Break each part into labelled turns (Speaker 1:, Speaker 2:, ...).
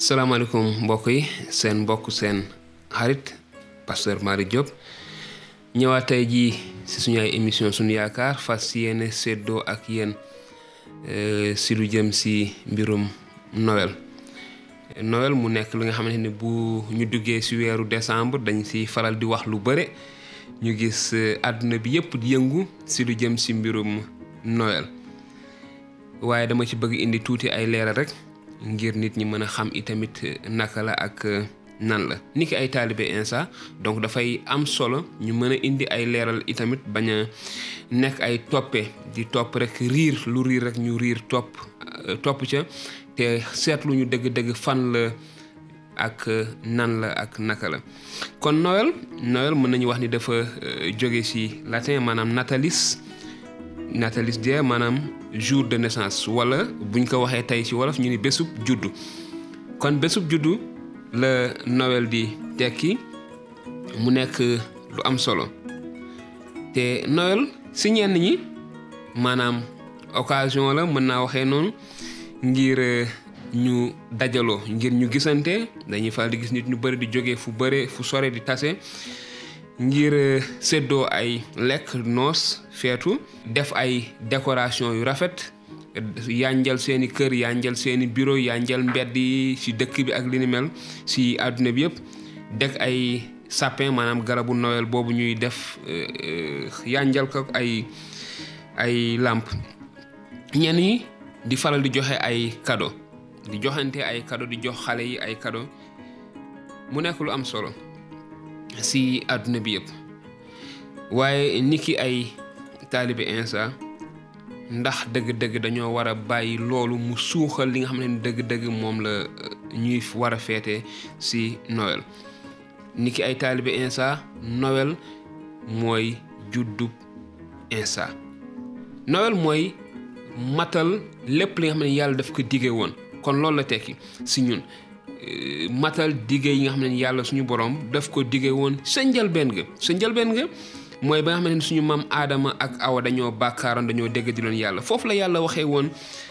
Speaker 1: salaamaaleykum mbokk yi seen mbokk seen xarit pasteur Malick Diop ñëwaat tey jii si suñu ay émission suñu yaakaar fas yéene séddoo ak yéen si lu jëm si mbirum Noël mu nekk li nga xamante ni bu ñu duggee si weeru décembre dañ si faral di wax lu bëre ñu gis àdduna bi yëpp di yëngu si lu jëm si mbirum Noël waaye dama ci bëgg indi tuuti ay leeral rek ngir nit ñi mën a xam itamit naka la ak nan la niki ay taalibe Insa donc dafay am solo ñu mën a indi ay leeral itamit bañ a nekk ay toppe di topp rek riir lu riir rek ñu riir topp ca te seetlu ñu dëgg-dëgg fan la ak nan la ak naka la kon Noël mën nañu wax ni dafa jóge ci latin maanaam natalis die maanaam jour de naissance wala buñ ko waxee tey ci wolof ñu ni bésub juddu kon bésub juddu la Noël di tekki mu nekk lu am solo te Noël ci ñenn ñi maanaam occasion la mën naa waxee noonu ngir ñu dajaloo ngir ñu gisante dañuy faral di gis nit ñu bëri di jógee fu sore di tase ngir séddoo ay lekk noos feetu def ay décoration yu rafet yanjal seeni kër yanjal seeni bureau yanjal mbedd yi ci dëkk bi ak li ni mel ci àdduna bi yëpp dek ay sapin maanaam garabu Noël boobu ñuy def yanjal ko ay lampe ñenn ñi di faral di joxe ay cadeau di joxante ay cadeau di jox xale yi ay cadeau mu nekk lu am solo si àdduna bi yëpp waaye niki ay taalibe Insa ndax dëgg-dëgg dañoo war a bàyyi loolu mu suuxal li nga xam ne dëgg-dëgg moom la ñuy war a feete si Noël niki ay taalibe Insa Noël mooy juddub Insa Noël mooy matal lépp li nga xam ne yàlla daf ko dige woon kon loolu la tekki si ñun matal dige yi nga xam ne yàlla suñu borom daf ko dige woon sa njëlbeen ga mooy ba nga xam ne suñu maam Aadama ak Awa dañoo bàkkaaroon dañoo dégg di loon yàlla foofu la yàlla waxee woon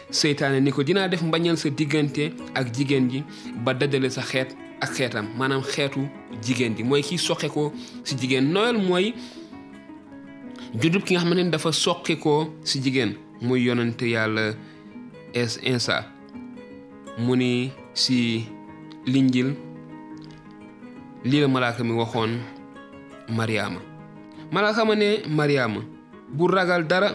Speaker 1: seytaane ni ko dinaa def mbañal sa diggante ak jigéen ji ba daddale sa xeet ak xeetam maanaam xeetu jigéen ji mooy kii soqe ko si jigéen Noël mooy juddub ki nga xam ne dafa soqe ko si jigéen muy yonante yàlla Insa mu ni si linjil lii la malaaka mi waxoon malaaka ma ne Mariama bu ragal dara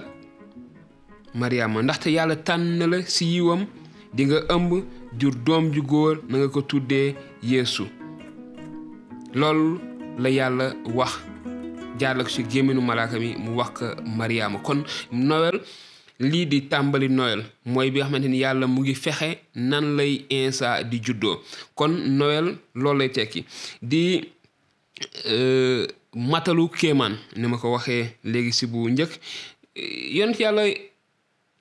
Speaker 1: Mariama ndaxte yàlla tànn la si yiwam di nga ëmb jur doom ju góor na nga ko tuddee Yeesu loolu la yàlla wax jaarale ko ci gémminu malaaka mi mu wax ko Mariama kon Noël lii di tàmbali Noël mooy bi nga xamante ni yàlla mu ngi fexe nan lay Insa di juddoo kon Noël loolu lay tekki di matalu kéemaan ni ma ko waxee léegi si bu njëkk yonent yàlla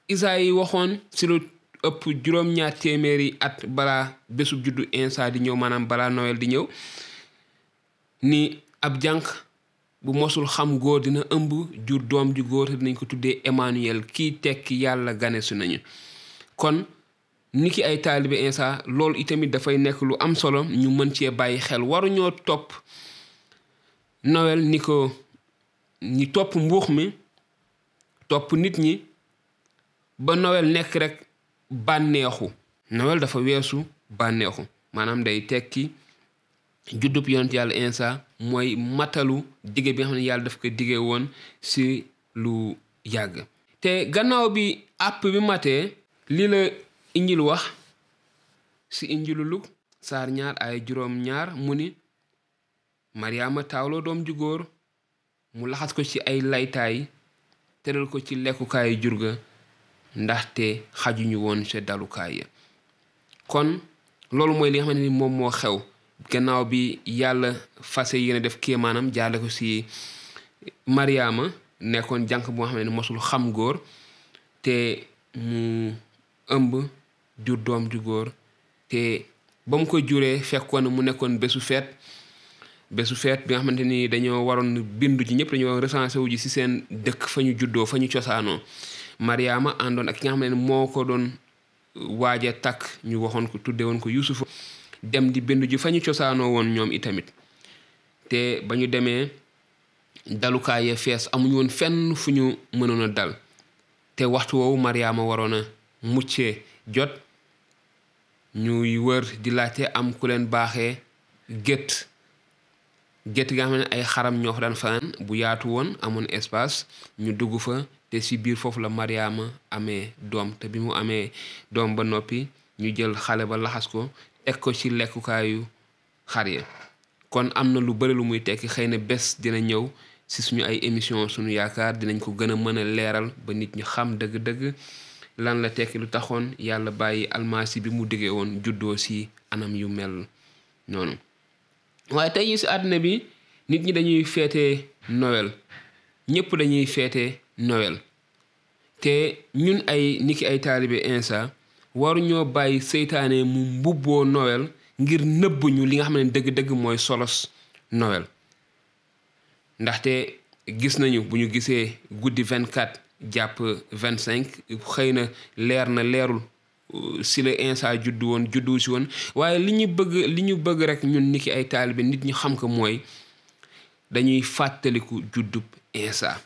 Speaker 1: Isaayi waxoon si lu ëpp juróom-ñaar téeméeri at balaa bésub juddu Insa di ñëw maanaam balaa Noël di ñëw ni ab jànq bu mosul xam góor dina ëmb jur doom ju góor te dinañ ko tuddee Emmanuel kii tekki yàlla ganesu nañu kon niki ay taalibe Insa loolu itamit dafay nekk lu am solo ñu mën cee bàyyi xel waruñoo topp Noël ni ko ñi topp mbuux mi topp nit ñi ba Noël nekk rek bànneexu Noël dafa weesu bànneexu maanaam day tekki juddub yonent yàlla Insa mooy matalu dige bi nga xam ne yàlla daf ko dige woon si lu yàgg te gannaaw bi àpp bi matee lii la injil wax si injilu Luk saar 2 ay juróom-ñaar mu ni Mariama taawloo doom ju góor mu laxas ko ci ay laytaay tëral ko ci lekkukaayu jur ga ndaxte xajuñu woon ca dalukaay ya kon loolu mooy li nga xam ne ni moom moo xew gannaaw bi yàlla fase yéene def kéemaanam jaarle ko ci Mariama nekkoon jànq bu nga xam ne mosul xam góor te mu ëmb jur doom ju góor te ba mu ko juree fekkoon mu nekkoon bésu feet bi nga xamante ni dañoo waroon bindu ji ñëpp dañoo waroon recensé wu ji ci seen dëkk fa ñu juddoo fa ñu cosaanoo Mariama àndoon ak ki nga xam ne moo ko doon waaja takk ñu waxoon ko tudde woon ko Yuusufa dem di bindu ji fa ñu cosaanoo woon ñoom itamit te ba ñu demee dalukaay ya fees amuñu woon fenn fu ñu mënoon a dal te waxtu woowu Mariama waroon a muccee jot ñuy wër di laajte am ku leen baaxee gétt gi nga xam ne ay xaram ñoo fa daan fanaan bu yaatu woon amoon espace ñu dugg fa te si biir foofu la Mariama amee doom te bi mu amee doom ba noppi ñu jël xale ba laxas ko teg ko ci lekkukaayu xar ya kon am na lu bari lu muy tekki xëy na bés dina ñëw si suñu ay émission suñu yaakaar dinañ ko gën a mën a leeral ba nit ñi xam dëgg-dëgg lan la tekki lu taxoon yàlla bàyyi almasi bi mu diggee woon juddoo si anam yu mel noonu waaye tey yi si àdduna bi nit ñi dañuy feete Noël ñëpp dañuy feete Noël te ñun ay niki ay taalibe Insa waruñoo bàyyi seytaane mu mbubboo Noël ngir nëbbuñu li nga xam ne dëgg-dëgg mooy solos Noël ndaxte gis nañu bu ñu gisee guddi 24 jàpp 25 xëy na leer na leerul si la Insa juddu woon juddu si woon waaye li ñu bëgg rek ñun niki ay taalibe nit ñi xam ko mooy dañuy fàttaliku juddub Insa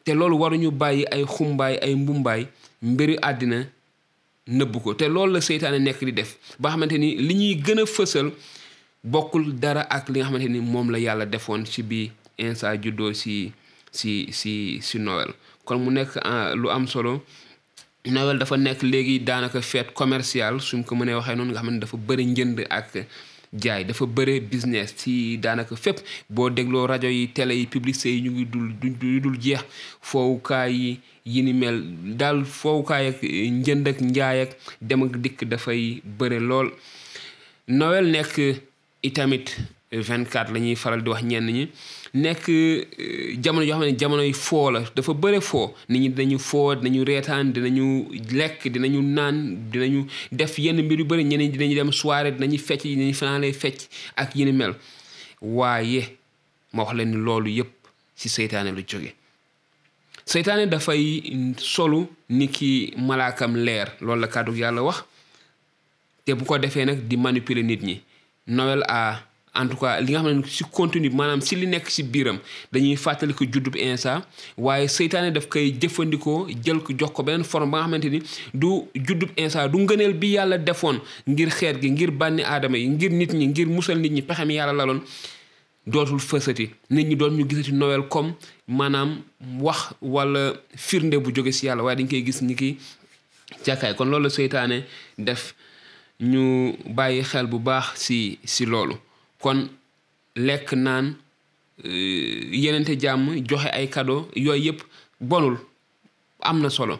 Speaker 1: te loolu waruñu bàyyi ay xumbaay ay mbumbaay mbiri àddina nëbb ko te loolu la seytaane nekk di def ba xamante ni li ñuy gën a fësal bokkul dara ak li nga xamante ni moom la yàlla defoon ci bi Insa juddoo si Noël kon mu nekk lu am solo Noël dafa nekk léegi daanaka fête commerciale suñ ko mënee waxee noonu nga xam ne dafa bëri njënd ak jaay dafa bëre business ci daanaka fépp boo dégloo rajo yi télé yi publicité yi ñu ngi dul jeex foowukaay yi ni mel daal foowukaay ak njënd ak njaay ak dem ak dikk dafay bëre lool Noël nekk itamit 24 la ñuy faral di wax ñenn ñi nekk jamono yoo xam ne jamonoy foo la dafa bëre foo nit ñi dinañu foo dinañu reetaan dinañu lekk dinañu naan dinañu def yenn mbir yu bëri ñeneen dinañu dem soirée dinañu fecc dinañu fanaanee fecc ak yi ni mel waaye ma wax leen loolu yépp ci seytaane lu jóge seytaane dafay solu ni ki malaakam leer loolu la kàddu yàlla wax te bu ko defee nag di manipuler nit ñi Noël en tout cas li nga xam ne ci contenu maanaam ci li nekk ci biiram dañuy fàttali ko juddub Insa waaye seytaane daf koy jëfandikoo jël ko jox ko beneen forme ba nga xamante ni du juddub Insa du ngëneel bi yàlla defoon ngir xeet gi ngir bànni aadama yi ngir nit ñi ngir musal nit ñi pexem yàlla laloon dootul fësati nit ñi doon ñu gisati Noël comme maanaam wax wala firnde bu jóge ci yàlla waaye dañ koy gis ni ki jàkkaay kon loolu seytaane def ñu bàyyi xel bu baax ci loolu kon lekk naan yenente jàmm joxe ay cadeau yooyu yëpp bonul am na solo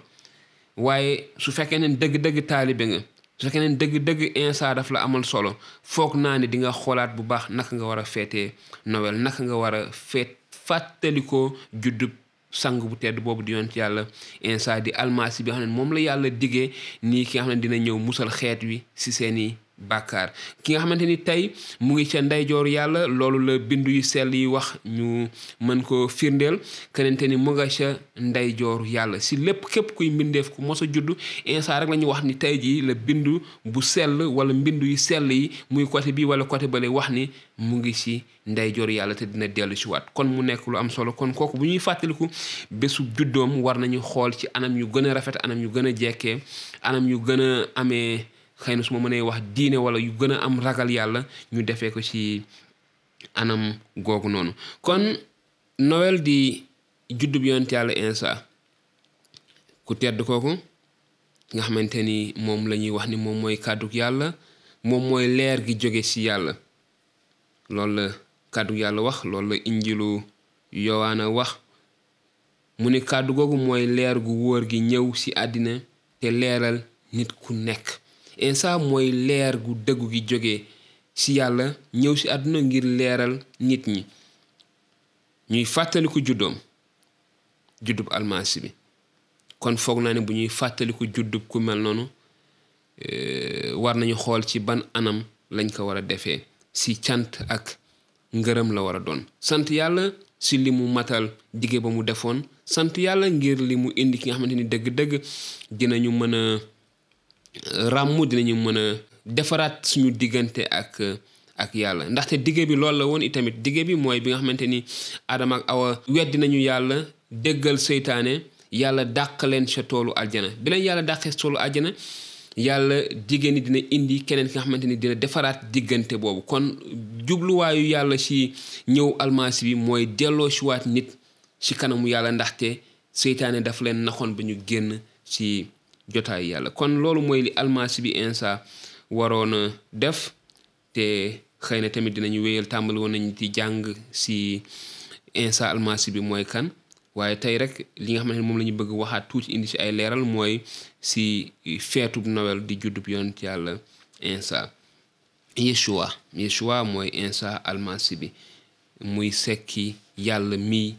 Speaker 1: waaye su fekkee ne dëgg-dëgg taalibe nga su fekkee ne dëgg-dëgg Insa daf la amal solo foog naa ne di nga xoolaat bu baax naka nga war a feetee Noël naka nga war a fàttalikoo juddub sang bu tedd boobu di yonent yàlla Insa di almasi bi nga xam ne moom la yàlla diggee nii ki nga xam ne dina ñëw musal xeet wi ci seeni bàkkaar ki nga xamante ni tey mu ngi ca ndeyjoor yàlla loolu la bindu yu sell yi wax ñu mën ko firndeel kenente ni mu nga ca ndeyjoor yàlla si lépp képp kuy mbindeef ku mos a judd Insa rek la ñu wax ni tey jii la bindu bu sell wala mbindu yu sell yi muy côté bi wala côté bale wax ni mu ngi si ndeyjoor yàlla te dina dellu si waat kon mu nekk lu am solo kon kooku bu ñuy fàttaliku bésu juddoom war nañu xool ci anam yu gën a rafet anam yu gën a jekkee anam yu gën a amee xëy na su ma mënee wax diine wala yu gën a am ragal yàlla ñu defee ko ci anam googu noonu kon Noël di juddub yonent yàlla Insa ku tedd kooku nga xamante ni moom la ñuy wax ni moom mooy kàddug yàlla moom mooy leer gi jóge ci yàlla loolu la kàddug yàlla wax loolu la injilu Yowaana wax mu ne kàddu googu mooy leer gu wóor gi ñëw ci àddina te leeral nit ku nekk Insa mooy leer gu dëggu gi jóge ci yàlla ñëw ci àdduna ngir leeral nit ñi ñuy fàttaliku juddub almasi bi kon foog naa ne bu ñuy fàttaliku juddub ku mel noonu war nañu xool ci ban anam lañ ko war a defee ci cant ak ngërëm la war a doon sant yàlla ci li mu matal dige ba mu defoon sant yàlla ngir li mu indi ki nga xamante ni dëgg-dëgg dinañu mën a ràmm dinañu mën a defaraat suñu diggante ak yàlla ndaxte dige bi loolu la woon itamit dige bi mooy bi nga xamante ni Adama ak Awa weddi nañu yàlla déggal seytaane yàlla dàq leen ca toolu aljana bi leen yàlla dàqee toolu aljana yàlla dige ni dina indi keneen ki nga xamante ni dina defaraat diggante boobu kon jubluwaayu yàlla ci ñëw almasi bi mooy delloo ci waat nit ci kanamu yàlla ndaxte seytaane daf leen naxoon ba ñu génn ci jotaayu yàlla kon loolu mooy li almasi bi Insa waroon a def te xëy na tamit dinañu wéyal tàmbali woon nañu di jàng ci Insa almasi bi mooy kan waaye tey rek li nga xamante ne moom la ñu bëgg waxaat tuuti indi ci ay leeral mooy ci feetub Noël di juddub yonent yàlla Insa Yeshua mooy Insa almasi bi muy sekki yàlla mi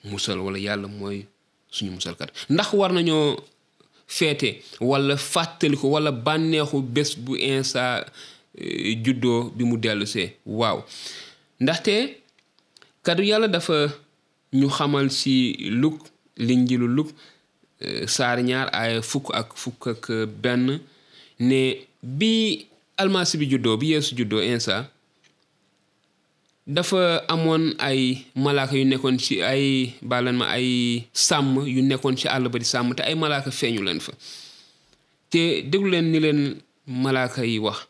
Speaker 1: musal wala yàlla mooy suñu musalkat ndax war nañoo feete wala fàttali ko wala bànneexu bés bu Insa juddoo bi mu dellusee waaw ndaxte kaddu yàlla dafa ñu xamal ci Luk linjilu Luk saar 2 aaya 10 ne bi almasi bi juddoo bi Yeesu juddoo Insa dafa amoon ay malaaka yu nekkoon ci ay sàmm yu nekkoon ci àll ba di sàmm te ay malaaka feeñu leen fa te déglu leen ni leen malaaka yi wax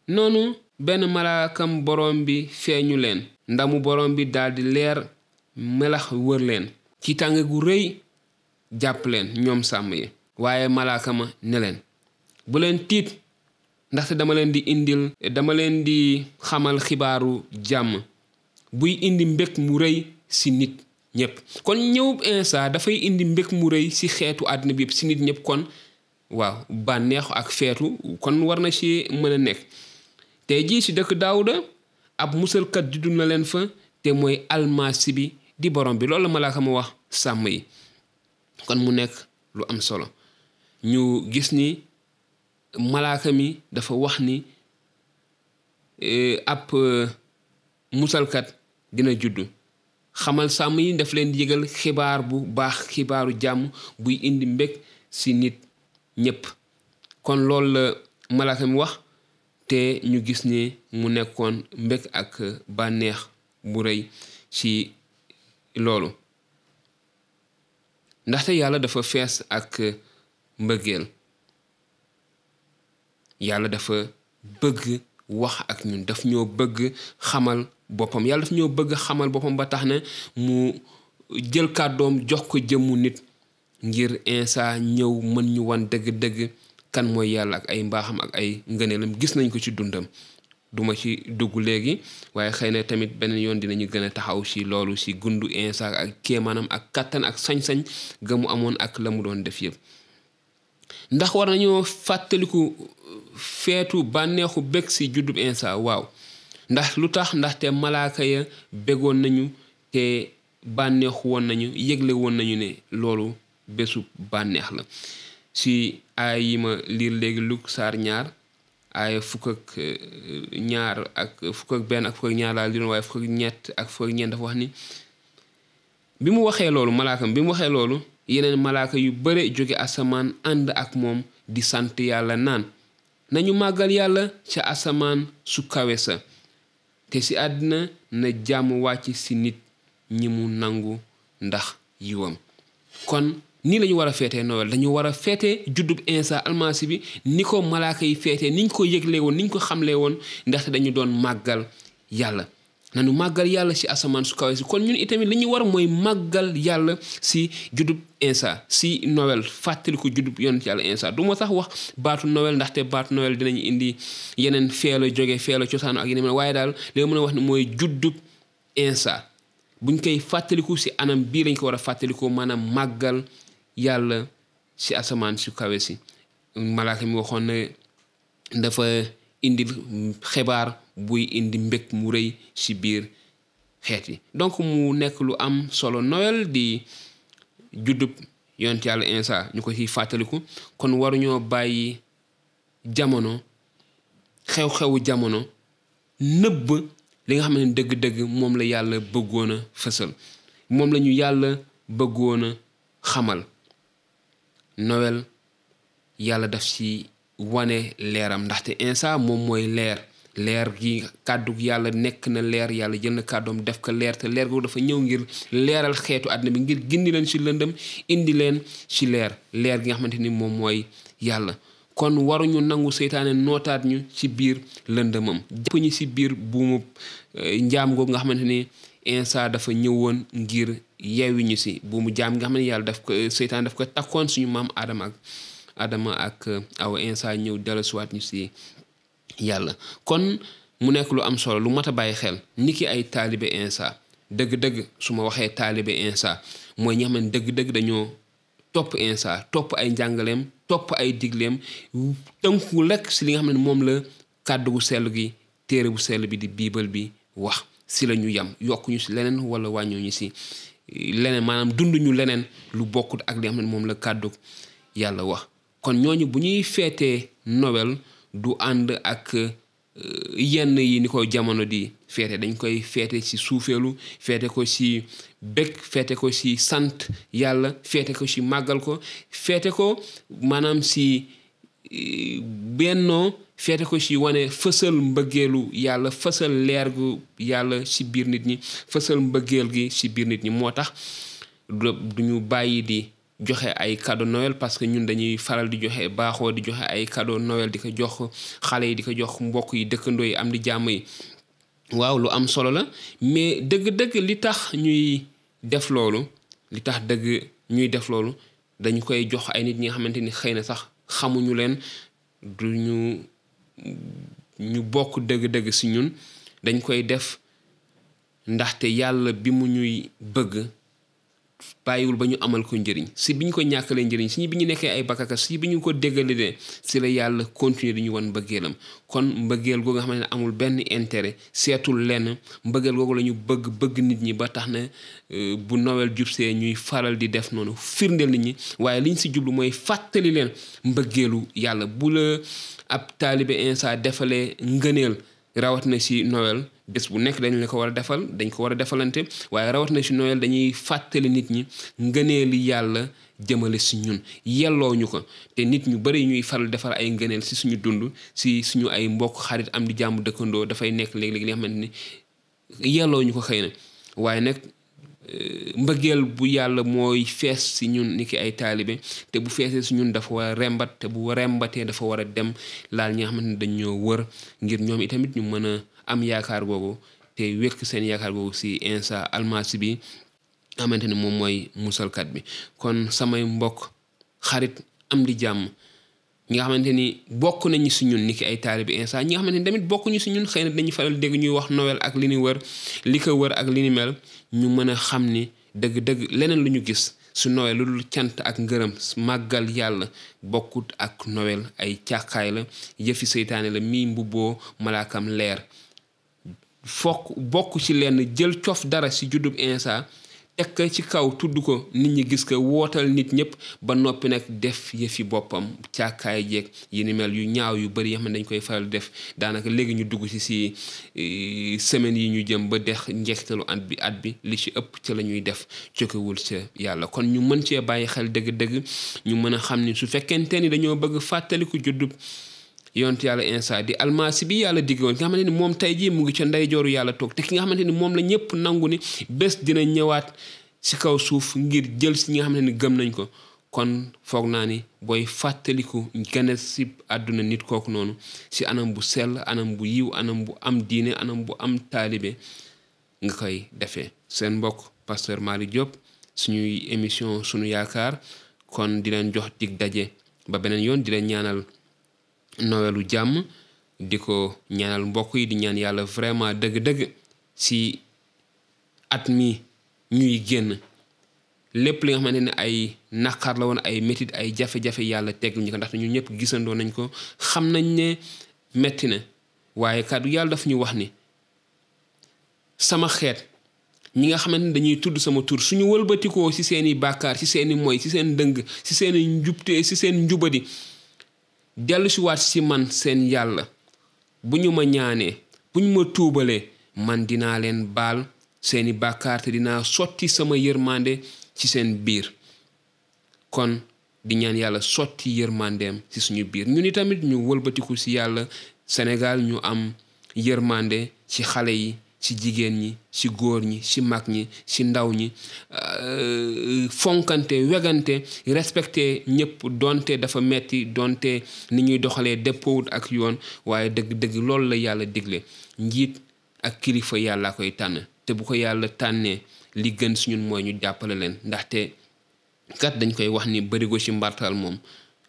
Speaker 1: noonu benn malaakam borom bi feeñu leen ndamu borom bi daldi leer melax wër leen ci tàng gu rëy jàpp leen ñoom sàmm yi waaye malaaka ma ne leen bu leen tiit ndaxte dama leen di xamal xibaaru jàmm buy indi mbég mu rëy ci nit ñépp kon ñëwub Insa dafay indi mbég mu rëy ci xeetu àddina bi yépp ci nit ñépp kon waaw bànneexu ak feetu kon war na ci mën a nekk tey jii ci dëkk Daawuda ab musalkat juddu na leen fa te mooy almasi bi di borom bi loolu la malaaka ma wax sàmm yi kon mu nekk lu am solo ñu gis ni malaaka mi dafa wax ni ab musalkat dina juddu xamal sàmm yi daf leen di yëgal xibaar bu baax xibaaru jàmm buy indi mbég ci nit ñépp kon loolu la malaaka mi wax te ñu gis ni mu nekkoon mbég ak bànneex bu rëy ci loolu ndaxte yàlla dafa fees ak mbëggeel yàlla dafa bëgg wax ak ñun daf ñoo bëgg xamal boppam yàlla daf ñoo bëgg xamal boppam ba tax na mu jël kàddoom jox ko jëmmu nit ngir Insa ñëw mën ñu wan dëgg-dëgg kan mooy yàlla ak ay mbaaxam ak ay ngëneelam gis nañ ko ci dundam duma ci dugg léegi waaye xëy na tamit beneen yoon dinañu gën a taxaw ci loolu ci gundu Insa ak kéemaanam ak kàttan ak sañ-sañ ga mu amoon ak la mu doon def yëpp ndax war nañoo fàttaliku feetu bànneexu bég ci juddub Insa waaw ndax lu tax ndaxte malaaka ya bégoon nañu te bànneexu woon nañu yëgle woon nañu ne loolu bésu bànneex la ci aay yi ma liir léegi Luk saar 2 aaya 12 ak 11 ak 12 laa liiroon waaye 13 ak 14 dafa wax ni bi mu waxee loolu yeneen malaaka yu bare jóge asamaan ànd ak moom di sant yàlla naan nañu màggal yàlla ca asamaan su kawe sa te ci àddina na jàmm wàcc ci nit ñi mu nangu ndax yiwam kon nii lañu war a feetee Noël dañu war a feetee juddub Insa almasi bi ni ko malaaka yi feetee niñ ko yëglee woon niñ ko xamlee woon ndaxte dañu doon màggal yàlla nanu màggal yàlla ci asamaan su kawe si kon ñun itamit li ñu war mooy màggal yàlla ci juddub Insa ci Noël fàttali ko juddub yonent yàlla Insa du ma sax wax baatu Noël ndaxte baatu Noël dinañu indi yeneen feela jóge feela cosaanu ak yeneen waaye daal li mën a wax ne mooy juddub Insa buñ koy fàttaliku ci anam bii lañ ko war a fàttalikoo maanaam màggal yàlla ci asamaan su kawe si malaaka mi waxoon ne dafa indi xibaar buy indi mbég mu rëy ci biir xeet yi donc mu nekk lu am solo Noël di juddub yonent yàlla Insa ñu ko ciy fàttaliku kon waruñoo bàyyi jamono xew-xewu jamono nëbb li nga xam ne dëgg-dëgg moom la yàlla bëggoon a fësal moom la ñu yàlla bëggoon a xamal Noël yàlla daf ci wane leeram ndaxte Insa moom mooy leer gi kàddu yàlla nekk na leer yàlla jël na kàddoom def ko leer te leer googu dafa ñëw ngir leeral xeetu àddina bi ngir gindi leen ci lëndëm indi leen ci leer gi nga xamante ni moom mooy yàlla. kon waruñu nangu seytaane nootaat ñu ci biir lëndëmam jàpp ñu ci biir buumu njaam googu nga xamante ni Insa dafa ñëwoon ngir yeewi ñu ci buumu jaam nga xam ne yàlla seytaane daf ko takkoon suñu maam Adama ak Awa. Insa ñëw dellusiwaat ñu ci yàlla. kon mu nekk lu am solo lu mat a bàyyi xel niki ay taalibe Insa dëgg-dëgg su ma waxee taalibe Insa mooy ñi xam ne dëgg-dëgg dañoo topp Insa topp ay njàngaleem topp ay digleem tënku lekk si li nga xam ne moom la kàddu gu sell gi téere bu sell bi di biibal bi wax si la ñu yam yokkuñu si leneen wala wàññuñu si leneen maanaam dunduñu leneen lu bokkut ak li nga xam ne moom la kàddu yàlla wax. kon ñooñu bu ñuy feetee Noël du ànd ak yenn yi ni ko jamono di feete dañ koy feete ci suufeelu feete ko ci bëgg feete ko ci sant yàlla feete ko ci màggal ko feete ko maanaam ci bennoo feete ko ci wane fësal mbëggeelu yàlla fësal leer gu yàlla ci biir nit ñi fësal mbëggeel gi ci biir nit ñi. moo tax duñu bàyyi di joxe ay cadeau Noël parce que ñun dañuy faral di joxe baaxoo di joxe ay cadeau Noël di ko jox xale yi di ko jox mbokk yi dëkkandoo yi am di jàmm yi. waaw lu am solo la mais dëgg-dëgg li tax ñuy def loolu dañu koy jox ay nit ñi nga xamante ni xëy na sax xamuñu leen du ñu bokk dëgg-dëgg ci ñun dañ koy def ndaxte yàlla bi mu ñuy bëgg bàyyiwul ba ñu amal ko njëriñ si bi ñu ko ñàkkalee njëriñ si bi ñu nekkee ay bakaka si bi ñu ko déggalee si la yàlla continuer di ñu wan mbëggeelam. kon mbëggeel googu nga xam ne amul benn intérêt seetul lenn mbëggeel googu la ñu bëgg nit ñi ba tax na bu Noël jubsee ñuy faral di def noonu firndeel nit ñi waaye liñ si jublu mooy fàttali leen mbëggeelu yàlla. bu la ab taalibe Insa defalee ngëneel rawat na si Noël bés bu nekk dañ la ko war a defal dañ ko war a defalante waaye rawat na si Noël dañuy fàttali nit ñi ngëneeli yàlla jëmale si ñun yelloo ñu ko. te nit ñu bari ñuy faral defal ay ngëneel si suñu dund si suñu ay mbokk xarit am di jàmm dëkkandoo dafay nekk léeg-léeg li nga xamante ni yelloo ñu ko xëy na waaye nag mbëggeel bu yàlla mooy fees si ñun ni ki ay taalibe te bu feesee si ñun dafa war a rembat te bu rembatee dafa war a dem laal ñi nga xamante ne dañ ñoo wër ngir ñoom itamit ñu mën a am yaakaar googu te wékk seen yaakaar googu si Insa almasi bi xamante ne moom mooy musalkat bi. kon samay mbokk xarit am di jàmm ñi nga xamante ni bokk nañu si ñun ni ki ay taalibe Insa ñi nga xamante ni tamit bokkuñu si ñun xëy na dañuy faral dégg ñuy wax Noël ak li ni wër li ko wër ak li ni mel ñu mën a xam ni dëgg-dëgg leneen lu ñu gis su Noël lu dul cant ak ngërëm màggal yàlla bokkut ak Noël ay càkkaay la yëfi seytaane la mii mbubboo malaakam leer fokk bokk ci lenn jël cof dara si juddub Insa teg ko ci kaw tudd ko nit ñi gis ko wootal nit ñëpp ba noppi nag def yëfi boppam càkkaay jeeg yi ni mel yu ñaaw yu bari yoo xam ne dañ koy faral def daanaka léegi ñu dugg ci semaines yi ñu jëm ba dex njeextalu at bi li ci ëpp ca la ñuy def cokkewul ca yàlla. kon ñu mën cee bàyyi xel dëgg-dëgg ñu mën a xam ni su fekkente ni dañoo bëgg fàttaliku juddub yonent yàlla Insa di almasi bi yàlla digg woon ki nga xamante ni moom tey jii mu ngi ca ndeyjooru yàlla toog te ki nga xamante ni moom la ñëpp nangu ni bés dina ñëwaat si kaw suuf ngir jël si ñi nga xamante ni gëm nañ ko. kon foog naa ni booy fàttaliku gane si àdduna nit kooku noonu si anam bu sell anam bu yiw anam bu am diine anam bu am taalibe nga koy defee. seen mbokk pasteur Malick Diop suñuy émission sunu yaakaar kon di leen jox dig daje ba beneen yoon di leen ñaanal Noëlu jàmm di ko ñaanal mbokk yi di ñaan yàlla vraiment dëgg-dëgg si at mi ñuy génn lépp li nga xamante ne ay naqar la woon ay métit ay jafe-jafe yàlla teglu ñu ko ndaxte ñun ñëpp gisandoo nañ ko xam nañ ne metti na waaye kàddu yàlla daf ñu wax ni sama xeet ñi nga xamante ne dañuy tudd sama tur suñu wëlbatikoo ci seeni bàkkaar ci seeni moy ci seen dëng ci seeni njubte ci seen njubadi dellu si waat si man seen yàlla bu ñu ma ñaanee bu ñu ma tuubalee man dinaa leen baal seeni bàkkaar te dinaa sotti sama yërmande ci seen biir. kon di ñaan yàlla sotti yërmandeem ci suñu biir ñun itamit ñu wëlbatiku ci yàlla Sénégal ñu am yërmande ci xale yi ci jigéen ñi ci góor ñi ci mag ñi ci ndaw ñi fonkante wegante respecté ñëpp donte dafa metti donte ni ñuy doxalee dëppoowut ak yoon waaye dëgg-dëgg loolu la yàlla digle njiit ak kilifa yàlla koy tànn te bu ko yàlla tànnee li gën si ñun mooy ñu jàppale leen ndaxte kat dañ koy wax ni barigo ci mbartal moom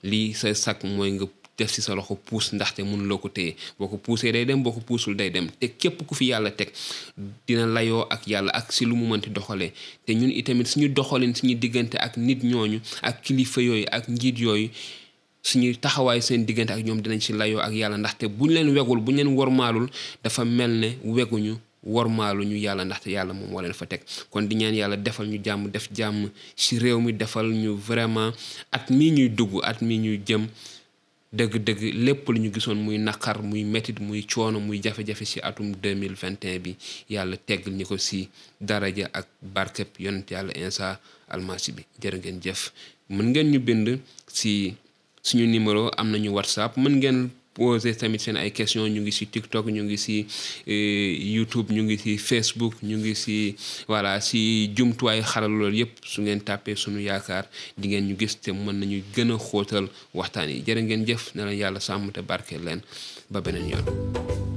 Speaker 1: lii sa sak mooy nga def ci sa loxo puus ndaxte mënuloo ko téye boo ko puusee day dem boo ko puusul day dem te képp ku fi yàlla teg dina layoo ak yàlla ak si lu mu mënti doxalee te ñun itamit suñu doxalin suñu diggante ak nit ñooñu ak kilifa yooyu ak njiit yooyu suñu taxawaay seen diggante ak ñoom dinañ ci layoo ak yàlla ndaxte buñ leen wegul buñ leen wormaalul dafa mel ne weguñu wormaalu ñu yàlla ndaxte yàlla moom moo leen fa teg kon di ñaan yàlla defal ñu jàmm def jàmm ci réew mi defal ñu vraiment at mii ñuy dugg at mii ñuy jëm dëgg-dëgg lépp lu ñu gisoon muy naqar muy métit muy coono muy jafe-jafe ci atum 2021 bi yàlla teggal ñu ko ci daraja ak barkeb yonent yàlla Isa almasi bi jërë ngeen jëf mën ngeen ñu bind ci suñu numéro am nañu WhatsApp mën ngeen poser tamit seen ay questions ñu ngi ci TikTok ñu ngi ci YouTube ñu ngi ci Facebook ñu ngi ci voilà ci jumtuwaay xaral loolu yépp su ngeen tàppee suñu yaakaar di ngeen ñu gis te mën nañu gën a xóotal waxtaan yi jërë ngeen jëf na leen yàlla sàmm te barkeel leen ba beneen yoon